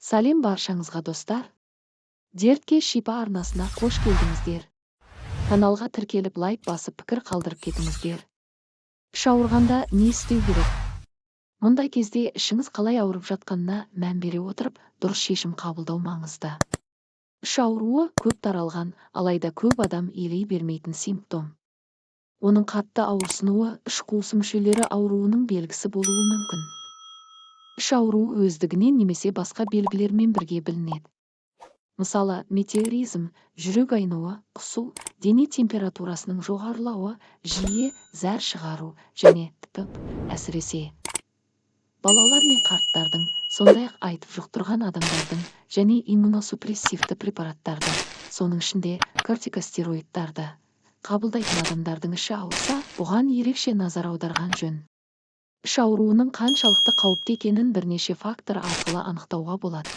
Сәлем баршаңызға, достар! Дертке шипа арнасына қош келдіңіздер. Каналға тіркеліп, лайк басып, пікір қалдырып кетіңіздер. Іш ауырғанда не істеу керек? Мұндай кезде ішіңіз қалай ауырып жатқанына мән бере отырып, дұрыс шешім қабылдау маңызды. Іш ауруы көп таралған, алайда көп адам елей бермейтін симптом. Оның қатты ауырсынуы іш қуысы мүшелері ауруының белгісі болуы мүмкін. Іш ауруы өздігінен немесе басқа белгілермен бірге білінеді. Мысалы, метеоризм, жүрек айнуы, құсу, дене температурасының жоғарылауы, жиі зәр шығару және т.п. Әсіресе балалар мен қарттардың, сондай-ақ АИТВ жұқтырған адамдардың және иммуносупрессивті препараттарды, соның ішінде кортикостероидтарды қабылдайтын адамдардың іші ауырса, бұған ерекше назар аударған жөн. Іш ауруының қаншалықты қауіпті екенін бірнеше фактор арқылы анықтауға болады.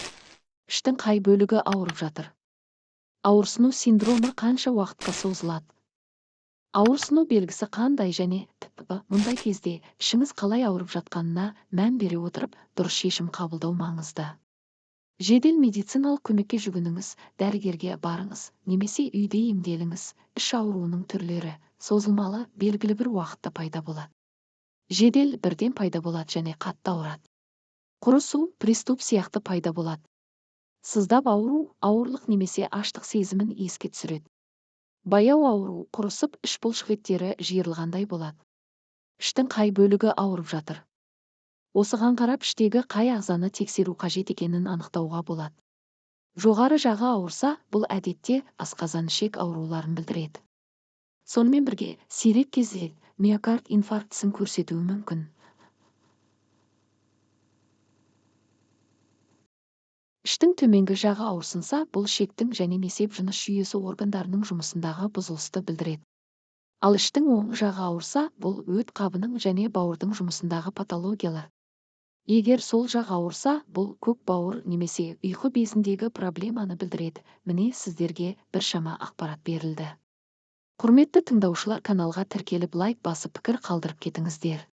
Іштің қай бөлігі ауырып жатыр? Ауырсыну синдромы қанша уақытқа созылады? Ауырсыну белгісі қандай және т.п. Мұндай кезде ішіңіз қалай ауырып жатқанына мән бере отырып, дұрыс шешім қабылдау маңызды. Жедел медициналық көмекке жүгініңіз, дәрігерге барыңыз немесе үйде емделіңіз. Іш ауруының түрлері: созылмалы, белгілі бір уақытта пайда болады. Жедел, бірден пайда болады және қатты ауырады. Құрысу, приступ сияқты пайда болады. Сыздап ауыру, ауырлық немесе аштық сезімін еске түсіреді. Баяу ауыру, құрысып, іш бұлшықеттері жиырылғандай болады. Іштің қай бөлігі ауырып жатыр? Осыған қарап, іштегі қай ағзаны тексеру қажет екенін анықтауға болады. Жоғары жағы ауырса, бұл әдетте асқазан-ішек ауруларын білдіреді. Сонымен бірге сирек кезде миокард инфарктісін көрсетуі мүмкін. Іштің төменгі жағы ауырсынса, бұл ішектің және несеп жыныс жүйесі органдарының жұмысындағы бұзылысты білдіреді. Ал іштің оң жағы ауырса, бұл өт қабының және бауырдың жұмысындағы патологиялар. Егер сол жақ ауырса, бұл көк бауыр немесе ұйқы безіндегі проблеманы білдіреді. Міне, сіздерге біршама ақпарат берілді. Құрметті тыңдаушылар, каналға тіркеліп, лайк басып, пікір қалдырып кетіңіздер.